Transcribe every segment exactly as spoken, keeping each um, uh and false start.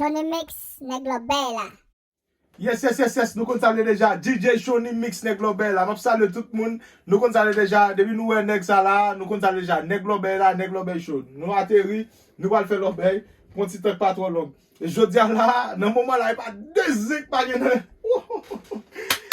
Tony Mix, nèg lòbèy la. Yes, yes, yes, yes, nou konn sa vle deja. D J Shony Mix, nèg lòbèy la. M ap salye tout moun. Nou konn sa vle deja. Depi nou wè nèg sa la, nou konn sa vle deja. Nèg lòbèy la, nèg lòbèy cho. Nou ateri, nou pral fè lòbèy. Pran ti tan k pa twò long. E jodi a la, nan moman la, e pa de zen k pa gen nan.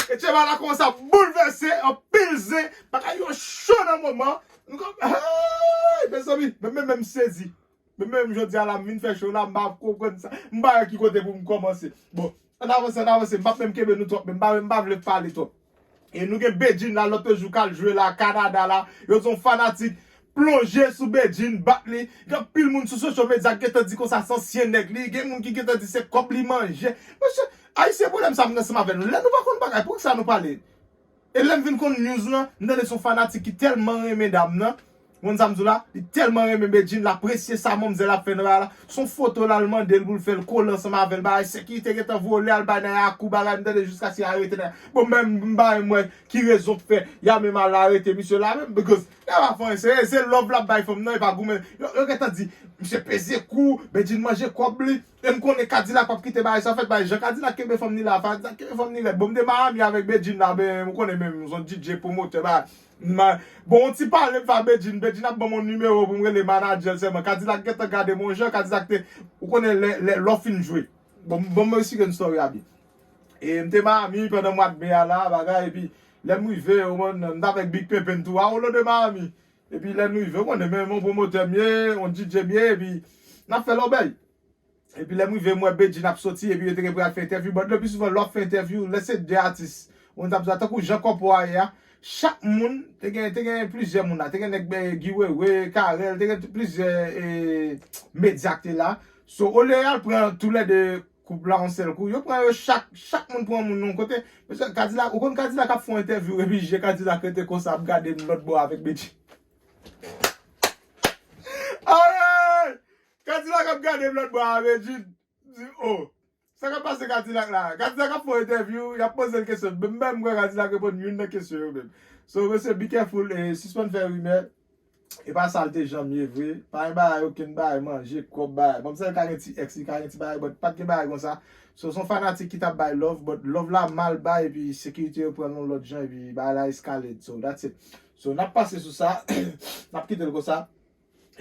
E Tchèba la kòmanse ap boulvèse, anpil zen, bagay yo cho nan moman. Nou kòm, hey, mezanmi, men men men m sezi. Men men jodi a la, m vin fè cho la, m pa konprann sa. M pa wè ki kote pou m kòmanse. Bon, ann avanse, ann avanse, m p ap menm kenbe nou twòp, men m pa, m pa vle pale twòp. E nou gen Bedjine la, lòt jou k al jwe la, Kanada la, yo di yon fanatik plonje sou Bedjine, bat li. Gen anpil moun sou social media ki gentan di konsa se ansyen nèg li, gen moun ki gentan di se kòb li manje. Mesye, Ayisyen, pwoblèm sa m gen ansanm avè nou. Lè nou pa konn bagay, poukisa nou pale? E lè m vin konn news lan, m tande se yon fanatik ki tèlman renmen dam nan. Ou konn sa m di w la? Li tèlman renmen Bedjine, l apresye sa manmzèl ap fè nan bagay la. Se yon foto l al mande l pou l fè l kole ansanm avè l. Bagay sekirite gentan voye l al bay nan Yakou bagay, m tande jiskaske y arete nan. Bon, men m pa menm wè ki rezon k fè y a menm al arete misye la menm, because nèg la pa fè anyen, se, se love l ap bay fanm nan, e pa goumen. Yo, yo gentan di, misye peze kou, Bedjine manje kòb li. E m konnen Kadilak p ap kite bagay sa fèt, bay jan Kadilak kenbe fanm ni la, Kadilak kenbe fanm ni rèd. Bon, m te Miami avèk Bedjine la, ben, ou konnen menm, m se yon D J pwomotè, bagay. Bon, yon ti pale m fè a Bedjine, Bedjine ap ban m yon nimewo pou m rele manadjè l sèlman. Kadilak gentan gade m yon jan, Kadilak te, ou konnen lè, lè, lè w fin jwe. Bon, bon, m esplike n story a byen. E m te Miami pandan mwa d me a la, bagay, epi lè m rive, ou konn, m t avèk Big Pimpin tou, a Orlando Miami. Epi lè n rive, ou konnen, men yon pwomotè m ye, yon D J m ye, epi n ap fè lòbèy. Epi lè m rive, m wè Bedjine ap soti, epi yo te gen pou y al fè entèvyou. But le plus souvent, lè w ap fè entèvyou, lè se de atis, ou konn sa m di w la, tankou jan kòpò a ye a, chak moun, te gen, te gen plizyè moun la, te gen nèg, eh, Guy Wewe, Carel, te gen plizyè, eh, medya k te la. So, olye y al pran toulède koup la yon sèl kou, yo pran yo chak, chak moun pran moun yon kote. Mesye, Kadilak, ou konn Kadilak ap fè yon entèvyou, epi je Kadilak rete konsa ap gade m lòt bò avèk Bedjine. Ay! Kadilak ap gade m lòt bò avèk Bedjine. Di, oh, sa k ap pase Kadilak la? Kadilak ap fè yon entèvyou, y ap poze l kesyon. Menm m wè Kadilak reponn youn nan kesyon yo menm. So, mesye, be careful, e sispann fè rimè. E pa sa l te janm ye vre. Pa gen bagay, okenn bagay, manje, kòb, bagay. Bon, m sa ka gen ti ex, li ka gen ti bagay, but pa t gen bagay konsa. So, se yon fanatik ki t ap bay love, but love la mal bay, epi sekirite yo pran l yon lòt jan, epi bagay la escalate. So, that's it. So, n ap pase sou sa, n ap kite l konsa.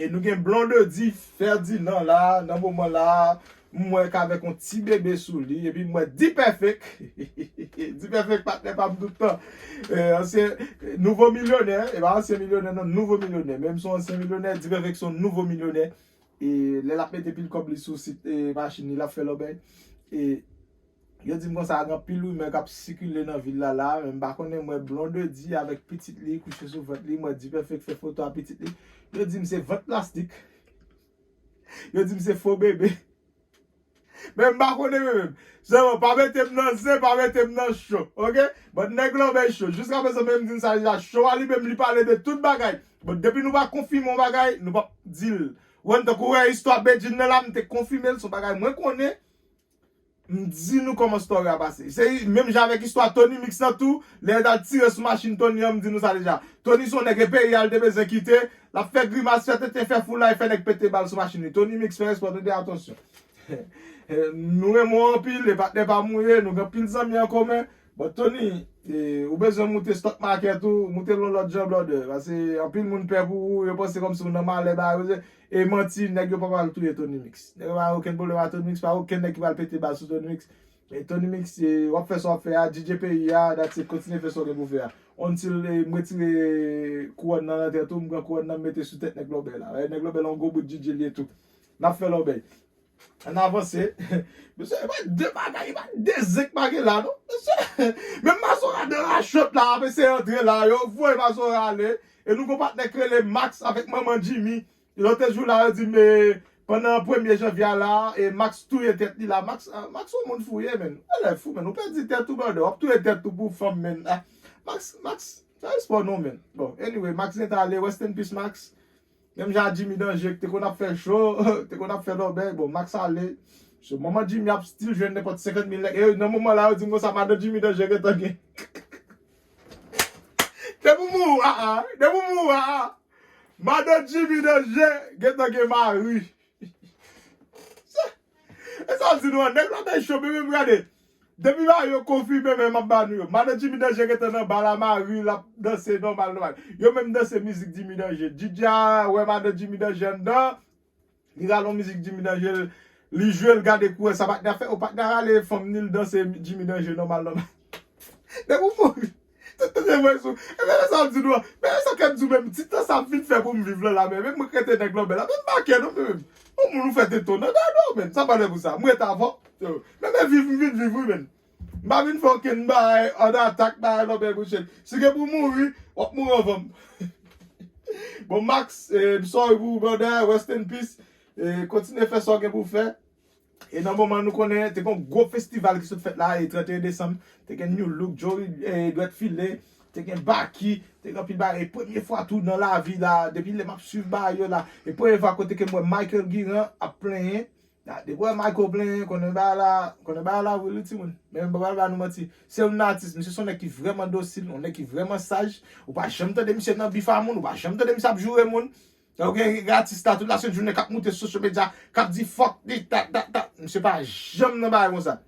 E nou gen Blondedy Ferdinand la, nan moman la, m wè k avèk yon ti bebe sou li, epi m wè D-Perfect. D-Perfect patnè pa m tout tan. Eh, ansyen, nouvo milyonè, e pa ansyen milyonè non, nouvo milyonè. Menm si w ansyen milyonè, D-Perfect se yon nouvo milyonè. E lè l ap mete pil kòb li sou sit, eh, machin li, l ap fè lòbèy. E yo di m konsa, gen anpil rimè k ap sikile nan vil la la, men m pa konnen, m wè Blondedy avèk pitit li kouche sou vant li, m wè D-Perfect fè foto a pitit li. Yo di m se vant plastik. Yo di m se fo bebe. Men m pa konnen menm. Sèlman, pa mete m nan zen, pa mete m nan cho, oke? But nèg lòbèy cho. Jiska prezan, menm m di n sa deja, cho a li menm, li pale de tout bagay. But depi nou pa konfime yon bagay, nou p ap di l. Ou konn, tankou wè istwa Bedjine nan la, m te konfime l, se yon bagay mwen konnen. M di nou kòman story a pase. Se menm jan avèk istwa Tony Mix lan tou, lè yo t al tire sou machin Tony an, m di nou sa deja. Tony se yon nèg e peyi a l te bezwen kite, l ap fè grimas, fè tenten, fè foulay, fè nèg pete bal sou machin li. Tony Mix, fè respè w tande, atansyon. Nou renmen w anpil, e patnè pa m ou ye, nou gen anpil zanmi an komen. But Tony, eh, ou bezwen moute stock market ou, moute l yon lòt jan, brother. Paske anpil moun pè pou ou, yo panse kòmsi ou nan malè, bagay, e manti, nèg yo pa pral touye Tony Mix. Nèg yo pa gen okenn pwoblèm ak Tony Mix, pa okenn nèg ki pral pete bal sou Tony Mix. E Tony Mix, e, w ap fè sa w ap fè a, D J peyi a, that's it, kontinye fè sa w gen pou fè a. Until, e, m retire kouwòn nan nan tèt ou, m pran kouwòn nan m mete sou tèt nèg lòbèy la. E, nèg lòbèy la yon gwo bout D J li ye tou. N ap fè lòbèy. Ann avanse. Mesye, e pa de bagay, e pa de zen k pa gen la, non. Mesye, menm Mazora dan rachòt la, ap eseye antre la, yo voye Mazora ale. E nou gon patnè k rele Max avèk manman Jimmy. Lòt jou la, yo di m, e, pandan premye janvye a la, e, Max touye tèt li la. Max, ah, Max yon moun fou ye, menn. Elèv fou, menn. Ou pèdi tèt ou, brother. W ap touye tèt ou pou fanm, menn. Ah, Max, Max, fè espò non, menn. Bon, anyway, Max gentan ale. Rest in peace, Max. Menm jan a Jimmy Danger, ki te konn ap fè cho, te konn ap fè lòbèy. Bon, Max ale. So, manman Jimmy ap still jwenn nenpòt senkant mil nèg. E nan moman la, yo di m konsa, madan Jimmy Danger gentan gen. Depi w mouri, ah, ah. Depi w mouri, ah, ah. Madan Jimmy Danger gentan gen mari. Se, E sa w di nou an, nèg la bay cho, men menm gade. Depi bagay yo konfime, men m ap ba nou yo. Madan Jimmy Danger gentan nan ba la mari, l ap danse nòmal, nòmal. Yo menm danse mizik Jimmy Danger. Didja wè madan Jimmy Danger anndan. Li rale yon mizik Jimmy Danger, li jwe, l gade kourè sa patnè a fè. O patnè a rale fanm ni, l danse Jimmy Danger nòmal, nòmal. Depi w mouri, tout tan se vre sou. E men sa m di nou an. Men sa k ap di w menm, ti tan sa ap fin fè pou m viv lan la, men, men mwen k rete nèg lòbè la, men m pa kè non, men, men. Yon moun ou fè teton nan dada w, men. Sa pa lè pou sa. M rete avè w. Men, men viv, m vin viv, wi, men. M pa vin fè okenn bagay, an atak, bagay lòbè bouchèt. Si gen pou mouri, w ap mouri anvan m. Bon, Max, eh, m sorry pou ou, brother, rest in peace. Eh, kontinye fè sa w gen pou w fè. E nan moman nou konnen, te gen yon gwo festival ki sot fèt la, e trannteyen desanm, te gen New Look, Joey, eh, Dwèt File, te gen Baky, te gen anpil bagay. E premye fwa tou nan lavi la, depi lè m ap swiv bagay yo la, e premye fwa kote ke m wè Michael Guiran ap plenyen, depi wè Michael plenyen, konnen bagay la, konnen bagay la vre wi timoun. Men m pa pral ba nou manti. Se yon atis, misye se yon nèg ki vrèman dosil, yon nèg ki vrèman saj. Ou pa janm tande misye nan bif a moun, ou pa janm tande misye ap joure moun. Ou gen atis la tout lasent jounen k ap moute sou social media, k ap di fuck this, that, that, that. Misye pa janm nan bagay konsa.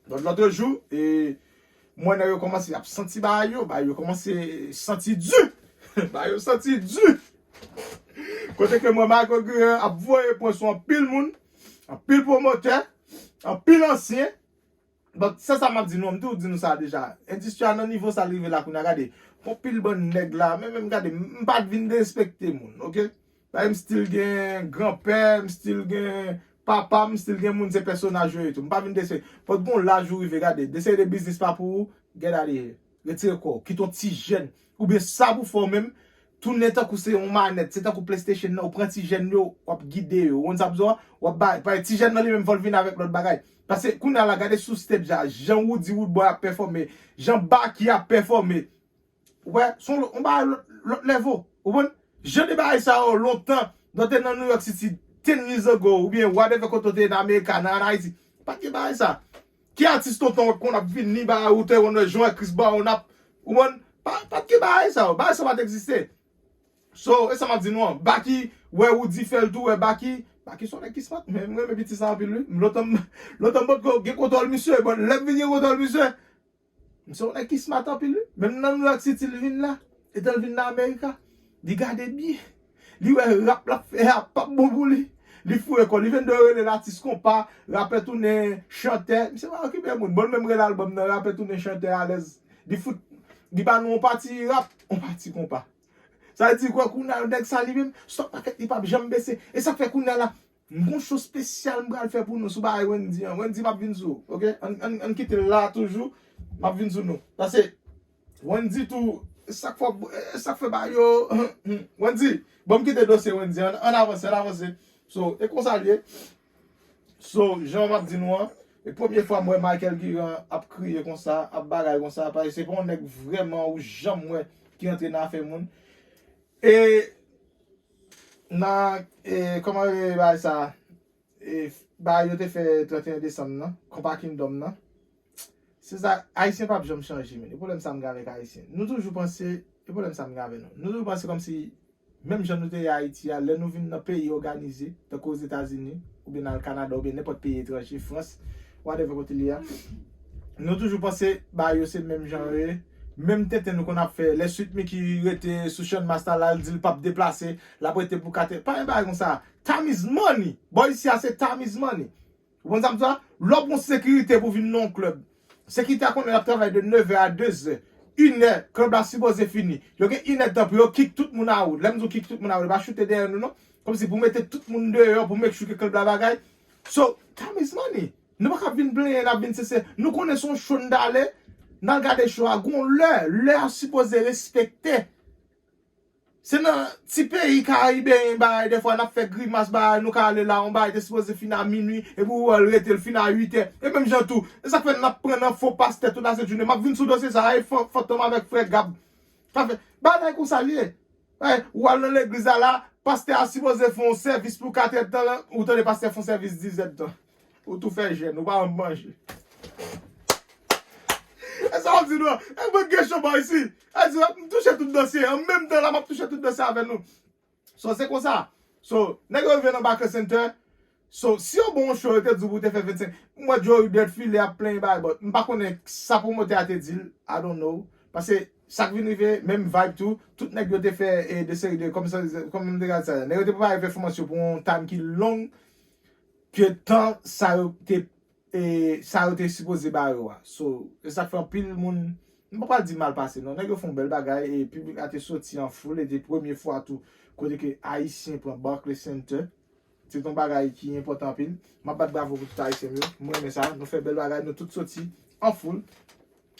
Donk lòt jou, e, m wè nèg yo kòmanse ap santi bagay yo, bagay yo kòmanse santi di. Bagay yo santi di. Kote ke m wè Michael Guiran ap voye pwen sou anpil moun, anpil pwomotè, anpil ansyen. Donk, se sa m ap di nou, m toujou di nou sa deja. Endistri a nan nivo sa l rive la kounye a, gade. Gon pil bann nèg la, men menm gade, m pa t vin derespekte moun, oke? Gade, m still gen granpè, m still gen papa, m still gen moun, se pèsonaj yo ye tou. M pa vin derespekte. Fòk gon laj ou rive, gade. De seri de biznis pa pou ou, get out of here. Retire kò w. Kite yon ti jèn. Oubyen sa pou fè w menm, tounen tankou se yon manèt, se tankou PlayStation nan, ou pran ti jèn yo, w ap gide yo. Ou konn sa m di w? W ap bay, bay ti jèn nan li menm fò l vin avèk lòt bagay. Paske kounye a la, gade sou stage a, jan Roody Roodboy ap pèfòme, jan Baky ap pèfòme. Ou wè, se yon lòt, yon bagay lòt, lòt level. Ou konprann? Jan de bagay sa yo, lontan, lè w te nan New York City, ten years ago, oubyen whatever kote w te ye nan America, nan, nan Ayiti, pa t gen bagay sa. Ki atis tonton w konn ap vini, bagay ou te konn wè, jan Chris Brown ap, ou konprann? Pa, pa t gen bagay sa yo, bagay sa pa t egziste. So, e sa m ap di nou an. Baky, wè Roody fè l tou, wè Baky. Baky se yon nèg ki smart, men m renmen piti sa anpil, wi. Lontan m, lontan m potko gen kontwòl misye, bon, lè m vin gen kontwòl misye, misye se yon nèg ki smart anpil, wi. Menm nan New York City, li vin la, etan l vin nan America, li gade byen. Li wè rap l ap fè a p ap bon pou li. Li foure kò l. Li vennde rele l atis konpa, rapè tounen chantè. Misye pa okipe moun. Bon, l menm rele album nan, rapè tounen chantè alèz. Li fout, li ba nou yon pati rap, yon pati konpa. Sa vle di kwè kounye a nèg sa li menm, stock market li p ap janm bese. E sa k fè kounye a la, m gon show espesyal m pral fè pou nou sou bagay Wendy an. Wendy, m ap vin sou ou, oke? Ann, ann, ann kite l la toujou, m ap vin sou nou. Paske Wendy tou, e sa k fè, e sa k fè bagay yo, Wendy, bon, m kite dosye Wendy an, ann avanse, ann avanse. So, e konsa l ye. So, jan m ap di nou an, e premye fwa m wè Michael Guiran ap kriye konsa, ap bagay konsa, paske se pa yon nèg vrèman ou janm wè ki rantre nan afè moun. E nan, e, kòman yo rele bagay sa? E, bagay yo te fè trannteyen desanm nan, Konpa Kingdom nan. Se sa, Ayisyen p ap janm chanje, men. E pwoblèm sa m gen avèk Ayisyen. Nou toujou panse, e pwoblèm sa m gen avè nou. Nou toujou panse kòmsi menm jan nou te ye Ayiti a, lè nou vin nan peyi òganize, tankou Ozetazini, oubyen n al Kanada, oubyen nenpòt peyi etranje, Frans, whatever kote li ye a, nou toujou panse bagay yo se menm jan yo ye. Menm tenten nou konn ap fè, lè Sweet Micky rete sou Sean Masta la, l di l p ap deplase, l ap rete pou katè. Pa gen bagay konsa. Time is money. Bò isi a se time is money. Ou konn sa m di w la? Lè w pran sekirite pou vin nan yon klèb, sekirite a konnen l ap travay de nevè a dezè. Inè, klèb la sipoze fini. Yo gen inèdtan pou yo kick tout moun out. Lè m di w kick tout moun out, yo pa choute dèyè nou non. Kòmsi pou mete tout moun deyò, pou make sure ke klèb la bagay. So, time is money. Nou pa ka vin plenyen, n ap vin sese. Nou konnen se yon show n t ale, n al gade show a. Gon lè, lè a sipoze respekte. Se nan ti peyi karibeyen bagay, dèfwa n ap fè grimas bagay, nou ka ale la, yon bagay te sipoze fin a minui, epi ou wè l rete, l fin a uitè. E menm jan tou, e sa k fè n ap pran nan fo pastè tout lasent jounen. M ap vin sou dosye sa a, e fan-, Fantom avèk frè Gab. Sa fè, bagay konsa l ye. Ou al nan legliz la, la, pastè a sipoze fè yon sèvis pou katrè tan, ou tande pastè fè yon sèvis dizè tan. Ou tou fè jèn, ou pa janm manje. E sa w di nou an? E mwen gen cho bò isi. E di, m touche tout dosye. An menm tan la, m ap touche tout dosye avè nou. So, se konsa. So, nèg yo rive nan Barclays Center. So, si yo ba w yon show, yo te di w pou w te fè vennsenk. M wè Joey Dirt file ap plenyen bagay, but m pa konnen sa pwomotè a te di l, I don't know. Paske sa k vin rive, menm vibe tou, tout nèg yo te fè e, de seri de, kòm sa, kòm m te gade sa, nèg yo te prepare pèfòmans yo pou yon time ki long ke tan sa yo te, e, sa yo te sipoze ba yo a. So, e sa k fè anpil moun, m pa pral di mal pase, non, nèg yo fè yon bèl bagay, e piblik la te soti an foul, e te premye fwa tou, kote ke Ayisyen pran Barclays Center. Se t yon bagay ki enpòtan anpil. M ap bat bravo pou tout Ayisyen m yo. Mwen renmen sa. Nou fè bèl bagay, nou tout soti an foul.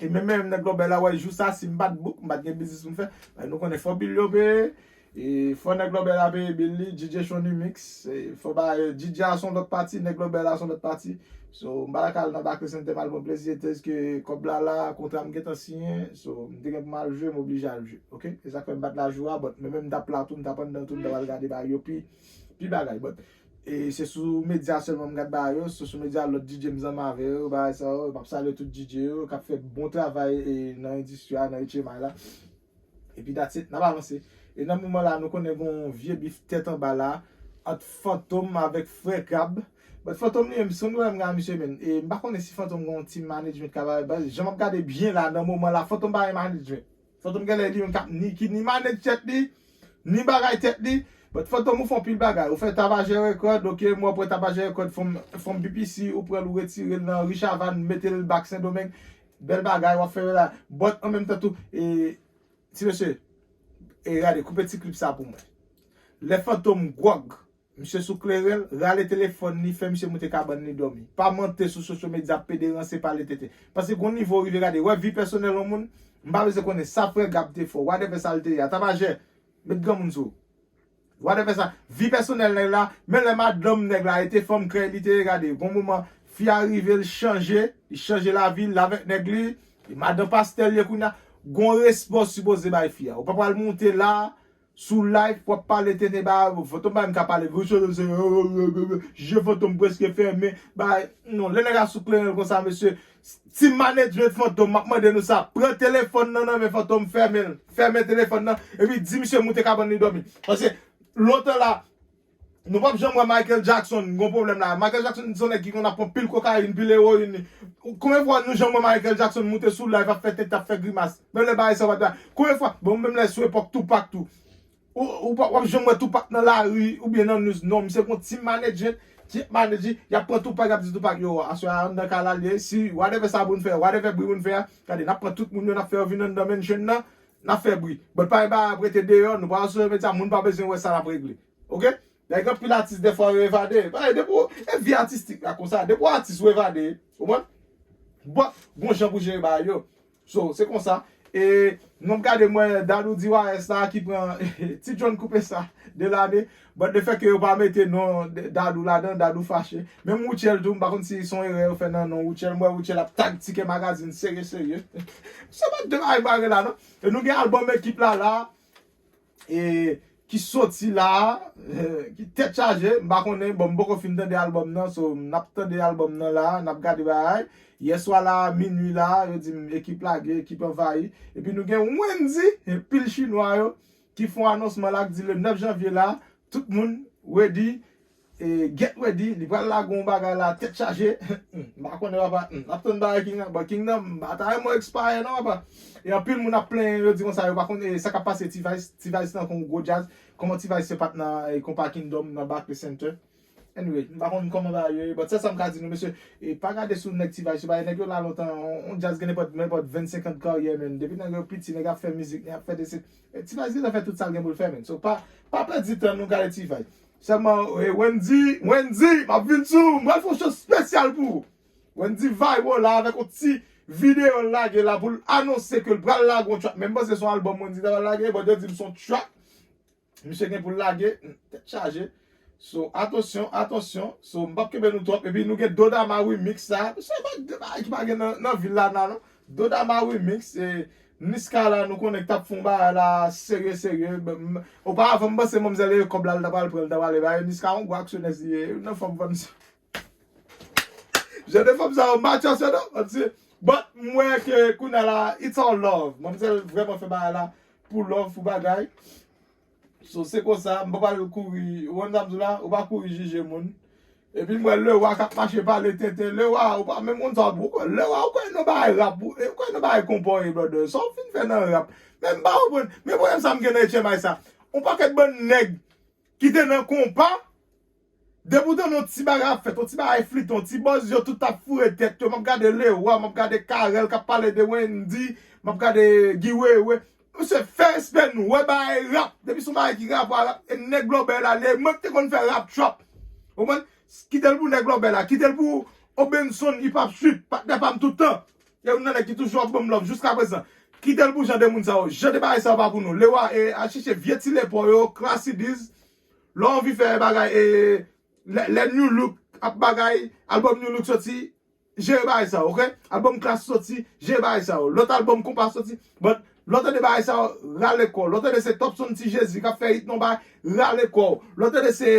E menm, menm nèg Lòbèy la, wè, jou sa, si m pa t book, m pa t gen biznis pou m fè. Men nou konnen fò bil yo peye. E fò nèg Lòbèy la peye bil li, D J Sean Remix. E fò ba, e, D J a se yon lòt pati, nèg Lòbèy la se yon lòt pati. So, m pa ta ka al nan Barclays Center m al pran plezi, etanke kòb la la, kontra m gentan siyen. So, m te gen pou m al jwe, m oblije al jwe. Oke? E sa k fè m pa t la jou a, but mwen menm m t ap la tou, m t ap anndan tou, m t ap al gade bagay yo pi, pi bagay. But, e se sou medya sèlman m gad bagay yo, se sou medya lòt D J m zanmi avè yo, bagay sa yo, m ap salye tout D J yo k ap fè bon travay e nan endistri a, nan H M I la. Epi that's it, n ap avanse. E nan moman la, nou konnen gen yon vye bif tèt anba la, ant Fantom avèk Frè Krab. But Fantom li menm, se yon pwoblèm gen a misye menm. E m pa konnen si Fantom gen yon team management k ap avè l. Jan m ap gade byen la, nan moman la, Fantom pa gen management. Fantom genlè li menm k ap ni, ki ni manage tèt li, ni bagay tèt li. But Fantom ou fè yon pil bagay. Ou fè Tabajè Record, oke, mwen pran Tabajè Record, fè m, fè m P P C, ou pran l, ou retire l nan Rich Havane, mete l back Sendomeng. Bèl bagay, w ap fè la. But an menm tan tou, e, ti mesye, e gade, koupe ti klip sa pou mwen. Lè Fantom gwòg, misye sou kleren l, rale telefòn li, fè misye moute kabann li dòmi. Pa monte sou social media ap pede ranse, pale tenten. Paske gon nivo w rive gade, wè vi pèsonèl yon moun, m pa bezwen konnen sa Frè Gab te fè w, whatever sa l te ye a, Tabajè, met granmoun sou ou. Whatever sa, vi pèsonèl nèg la, men lè madanm nèg la, e te fanm krèy li te ye gade, gon moman, fi a rive l chanje, li chanje lavi l avèk nèg li, e madan pastè l ye kounye a, gon respè w sipoze bay fi a. Ou pa pral moute la, sou live, w ap pale tenten ba, Fantom pa menm ka pale, vre chanje se, je Fantom prèske fèmen, ba, non, lè nèg la sou kleren l konsa, mesye, team management Fantom, m ap mande nou sa, pran telefòn nan nan men Fantom, fèmen l, fèmen telefòn nan, epi di misye moute kabann li dòmi. Paske, lontan la, nou p ap janm wè Michael Jackson, gon pwoblèm la. Michael Jackson se yon nèg ki konn ap pran pil kokayin, pil ewoyin li. Konbyen fwa nou janm wè Michael Jackson moute sou live ap fè tenten, ap fè grimas? Menm lè bagay sa yo pa t la. Konbyen fwa? Bon, menm lè sou epòk Tupac tou. Ou, ou pa, w ap janm wè Tupac nan lari oubyen nan news. Non, misye gon team management ki ap manage, y ap pran Tupac, y ap di Tupac, yo, aswè a, anndan kay la l ye, si whatever sa pou n fè, whatever bri pou n fè a, gade, n ap pran tout moun yo, n ap fè yo vin anndan mansion nan, n ap fè bri. But pa gen bagay ap rete deyò, nou pa sou medya, moun pa bezwen wè sa n ap regle. Oke? Dayè gen anpil atis dèfwa yo evade. Paske depi w, e vi atistik la konsa, depi w atis ou evade, ou konprann? Bon, gon jan pou jere bagay yo. So, se konsa. E, nou ap gade mwen, Dadou D Y S la ki pran Ti John koupe sa de lane. But le fait que yo pa mete non Dadou ladan, Dadou fache. Menm Rutshelle tou, m pa konn si se yon erè yo fè nan non Rutshelle. M wè Rutshelle ap tag Ticket Magazine serye, serye. Se pa de bagay mare la, non. E nou gen albòm Ekip la, la. E, ki soti la, e, ki tèt chaje, m pa konnen, bon, m poko fin tande albòm nan, so, n ap tande albòm nan la, n ap gade bagay. Yèswa la, minui la, yo di m Ekip lage, Ekip anvayi. Epi nou gen Wendy, e, pil chinwa yo, ki fè yon anonsman la, ki di le nèf janvye la, tout moun ready, e, get ready, li pral lage yon bagay la, tèt chaje. M pa konnen papa, m ap tann bagay King nan, but King nan, m pa ta renmen w expire non papa. E anpil moun ap plenyen, yo di konsa, yo pa konn, e, sa k ap pase T-Vice, T-Vice nan kon gwo djaz, kòman T-Vice se pa t nan, e, konpa Kingdom, nan Barclays Center. Anyway, m pa konn kòman bagay yo ye, but sèl sa m ka di nou, mesye, e, pa gade sou nèg T-Vice yo, bagay nèg yo la lontan, on, on djaz gen nenpòt, nenpòt vennsenk an de karyè, men depi nèg yo piti, nèg ap fè mizik, nèg ap fè desi, e, T-Vice gentan fè tout sa l gen pou l fè, men. So, pa, pa pèdi tan nou gade T-Vice. Sèlman, e, Wendy, Wendy, m ap vin sou ou, m pral fè yon show espesyal pou ou. Wendy Viral la avèk yon ti videyo l lage la pou l anonse ke l pral lage yon track. Men m panse se yon albòm Wendy ta pral lage, but yo di m se yon track. Misye gen pou l lage, hmm, tèt chaje. So, atansyon, atansyon. So, m p ap kenbe nou twòp. Epi nou gen Dodama Remix sa. Se pa de bagay ki pa gen nan, nan vil la, nan, non. Dodama Remix, e, Niska la, nou konnen k t ap fè yon bagay la, serye, serye. Oparavan, m panse manmzèl e kòb la, l ta pral pran, l ta pral ale ba yo. Niska, yon gwo aksyonè li ye, nan fanm fanm sa. Jan de fanm sa yo match ansanm, non? But m wè ke kounye a la, it's all love. Manmzèl vrèman fè bagay la pou love, pou bagay. So, se konsa, m pa pral kouri, ou konn sa m di w la, ou pa kouri jije moun. Epi m wè Lewa k ap mache pale tenten. Lewa, ou pa menm konn sa w ap, ou kwè, Lewa, ou kwè nan bagay rap, ou, ou kwè nan bagay konpa w ye, brother. Sa w fin fè nan rap? Men m pa konprann. Men pwoblèm sa m gen nan H M I sa. On pakèt bann nèg ki te nan konpa, depi w tande yon ti bagay ap fèt, yon ti bagay flite, yon ti buzz, yo tout ap foure tèt yo. M ap gade Lewa, m ap gade Carel k ap pale de Wendy, m ap gade Guy Wewe. Mesye, fè respè nou. Wè bagay rap. Depi se yon bagay ki rapò a rap, e nèg Lòbèy la, li menm ki te konn fè rap trap. Ou konprann? Kite l pou nèg Lòbèy la. Kite l pou Obenson Hip Hop Street, patnè pa m tout tan. E youn nan nèg ki toujou ap ban m love jiska prezan. Kite l pou jan de moun sa yo. Jan de bagay sa yo pa pou nou. Lewa, e, al chèche vye ti lepò yo, Classy Diz. Lè w anvi fè bagay, e, lè, lè New Look ap bagay, albòm New Look soti, jere bagay sa yo, oke? Albòm Klass soti, jere bagay sa yo. Lòt albòm konpa soti, but lè w tande bagay sa yo, rale kò w. Lè w tande se Topson Ti Jezi k ap fè hit nan bagay, rale kò w. Lè w tande se,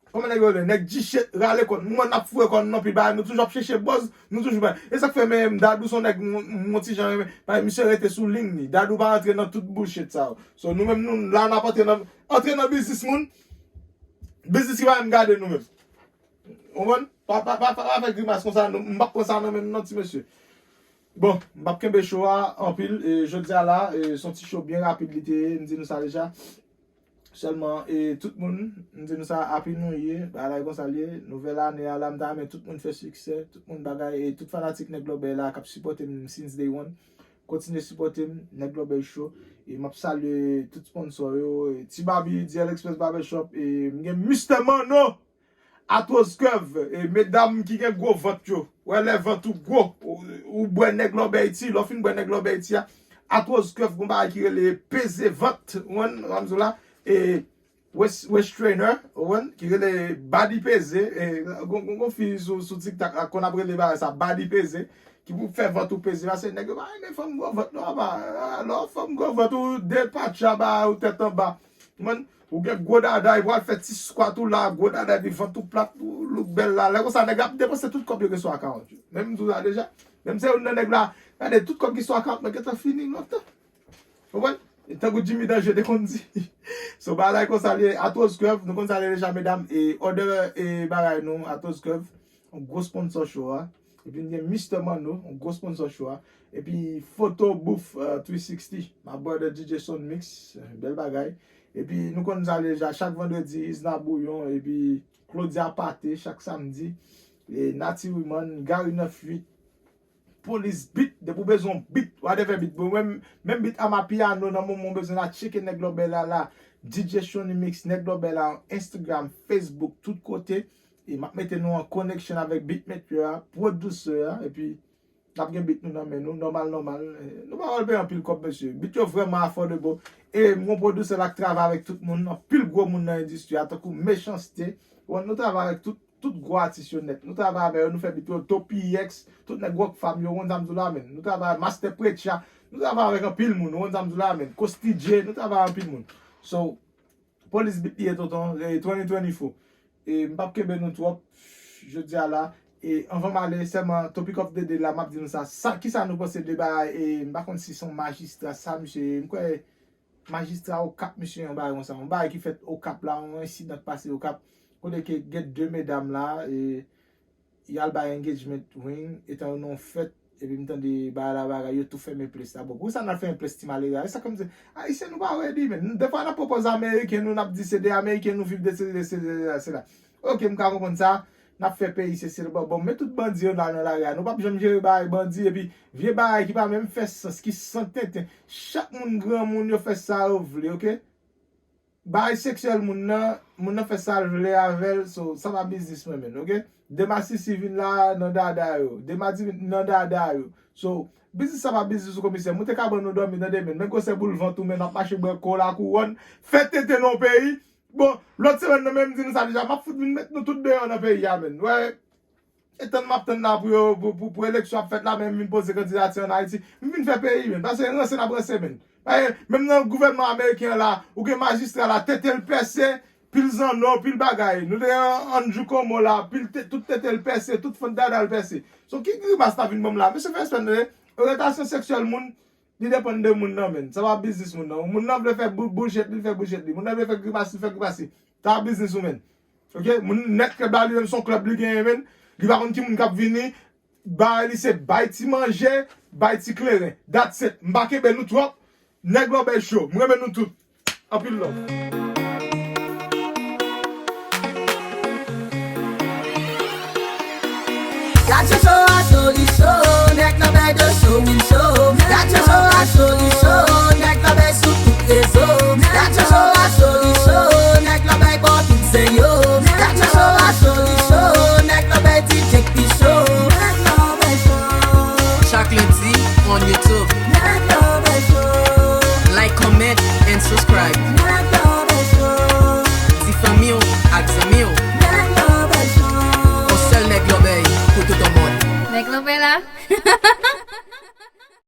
kòman nèg yo rele? Nèg G-Shit, rale kò w. Nou wè n ap foure kò n nan pil bagay, nou toujou ap chèche buzz, nou toujou bay. E sa k fè menm Dadou se yon nèg m, m, m yon ti jan renmen, paske misye rete sou liy li. Dadou pa rantre nan tout bullshit sa yo. So, nou menm, nou la, n ap antre nan, antre nan biznis moun. Biznis ki pa menm gade nou menm. Ou konprann? Pa, pa, pa, pa, pa fè grimas konsa, non. M p ap pran sa nan men m non, ti mesye. Bon, m p ap kenbe cho a anpil. E, jodi a la, e, se yon ti cho byen rapid li te ye, m di nou sa deja. Sèlman, e, tout moun, m di nou sa, Happy New Year, bagay la e konsa l ye. Nouvèl ane a la, m ta renmen tout moun fè siksè, tout moun bagay, e tout fanatik Nèg Lòbèy la k ap sipòte m since day one. Kontinye sipòte m, Nèg Lòbèy Show. E m ap salye tout sponsor yo, e Ti Baby, D L Express Barbershop, e m gen Mister Manno, Atwòz Kev, e medam ki gen gwo vant yo. Wè lè vant ou gwo, ou, ou bwè Nèg Lòbèy ti, lè w fin bwè Nèg Lòbèy ti a, Atwòz Kev gon bagay ki rele peze vant, ou konprann, sa m di w la, e waist, waist trainer, ou konprann, ki rele body peze, e gon, gon, gon fi sou, sou TikTok la konn ap rele bagay sa body peze, ki pou fè vant ou peze, paske nèg yo pa renmen fanm gwo vant non, apa, alò fanm gwo vant ou depatcha ba ou tèt anba. Ou konprann? Ou gen gwo dada, epi w al fè ti squat ou la, gwo dada, epi vant ou plat, ou look bèl la. Lè konsa, nèg la ap depanse tout kòb yo gen sou akawont yo. Menm m di w sa deja. Menm se youn nan nèg la, gade, tout kòb ki sou akawont mwen gentan fini lontan. Ou konprann? E tankou Jimmy Danger te konn di. So, bagay konsa li ye, Atwòz Kev, nou konn sa li ye deja, medam, e order, e bagay nou, Atwòz Kev, yon gwo sponsor show a. Epi n gen Mister Manno, yon gwo sponsor show a. Epi Photo Booth, euh, three sixty, my brother D J Sound Mix, euh, bèl bagay. Epi nou konn sa deja, chak vandredi, Isna Bouyon, epi Claudia Pate, chak samdi. E Nati Wiman, Gary neuf huit, Police Beat, depi w bezwen yon beat, whatever beat. Bon, menm, menm beat Amapiano, nan moman w bezwen la, tcheke Nèg Lòbèy la, la. D J Sound Mix, Nèg Lòbèy la, Instagram, Facebook, tout kote. E m ap mete nou an connection avèk beatmaker a, producer a, epi n ap gen beat nou nan men nou, nòmal, nòmal. Eh, nou pa pral peye anpil kòb, mesye. Beat yo vrèman affordable. E m gon pwodisè la k travay avèk tout moun, anpil gwo moun nan endistri a, tankou Mechanste. Bon, nou travay avèk tout, tout gwo atis yo nèt. Nou travay avè yo, nou fè beat yo, Topi X, tout nèg Rockfam yo, ou konn sa m di w la, menn. Nou travay avè Master Preacher, nou travay avèk anpil moun, ou konn sa m di w la, menn. Costi J, nou travay avè anpil moun. So, Police Beat li ye, tonton, e twenty twenty-four. E m p ap kenbe nou twòp jodi a la. E anvan m ale, sèlman, topic of the day la, m ap di nou sa. Sa, kisa nou panse de bagay, e m pa konn si se yon majistra, sa, misye, m kwè majistra Okap, misye, yon bagay konsa. Yon bagay ki fèt Okap la, yon ensidan k pase Okap. Kote ke gen de medam la, e y al bay engagement ring, etan yo nan yon fèt, epi m tande bagay la, bagay, yo tou fèmen plis la. Bon, poukisa n al fèmen plis ti malere a? E sa kòmsi, Ayisyen nou pa redi, menn. Defwa n ap pran pòz Ameriken, nou n ap di se de Ameriken nou viv, de sesi, de sesi, de sela. Oke, m ka konprann sa. N ap fè peyi sesi, bon, bon, men tout bandi yo la nan lari a. Nou p ap janm jere bagay bandi, epi vye bagay ki pa menm fè sans, ki san tenten. Chak moun granmoun yo fè sa yo vle, oke? Bagay seksyèl moun nan, moun nan fè sa l vle avè l, so, sa pa biznis mwen, menn, oke? De masisi vin la nan dada yo, de madi vin nan dada yo. So, biznis sa pa biznis ou komisè. Moun te ka ban nou dòmi, tande, menn. Men gwosè boul vant ou, menn, ap mache bwè kola kouwòn, fè tenten nan yon peyi. Bon, lòt semèn nan, menm di nou sa deja, m ap fout vin met nou tout deyò nan peyi a, menn. Wè, e tann m ap tann la pou yo, pou, pou, pou eleksyon ap fèt la, men m vin poze kandidati ann Ayiti. M vin fè peyi, menn. Paske ranse n ap ranse, menn. Paske menm nan gouvènman ameriken an la, ou gen majistra la, tete l pèse, pil zanno, pil bagay. Nou te gen Andrew Cuomo la, pil te-, tout tete l pèse, tout fant dada l pèse. So, ki grimas n ap vin ban m la? Mesye, fè respè n, tande. Oryantasyon seksyèl moun, li depann de moun nan, menn. Sa pa biznis moun nan. Moun nan vle fè bou-, bullshit li, li fè bullshit li. Moun nan vle fè grimas li, li fè grimas li. Sa pa biznis ou, menn. Ok, moun nèt klèb la li menm se yon klèb li genyen menm. Li pa konn ki moun k ap vini. Bagay li se bay ti manje, bay ti kleren. That's it. M pa kenbe nou twòp. Nèg Lòbèy Show. M renmen nou tout. Anpil love. Gad show show a soli show, nèg nan bèy de show wi show. Gad show show a soli show.